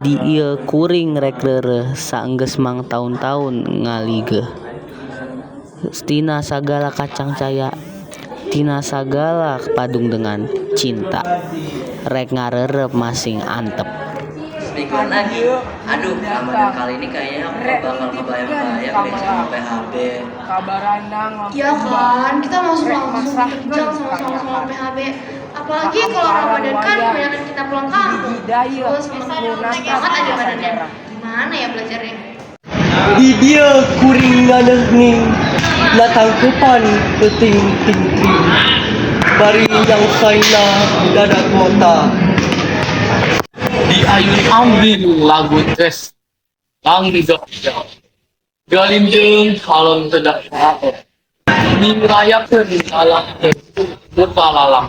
Di ieu kuring rek reureuh saenggeus mangtaun-taun ngaligeuh. Tina sagala kacangcaya, tina sagala padungdengan cinta. Rek ngareureup masing antep. Semingguan lagi. Aduh, Ramadan kali ini kayaknya aku gak bakal kebayang-bayang deh sama PHB. Ya kan, kita masuk langsung dikejar sama-sama sama PHB. Apalagi kalau Ramadan kan kebanyakan kita pulang kampung. Terus lemes banget aja badannya. Gimana ya belajarnya? Di dieu kuring ngadenging natangkepan peuting tingtring bari nyangsaina dadak mata. Di ayun ambing lagu tres lang di Jogja galindeung kalon tedak. Dirayakeun alam muka lalang.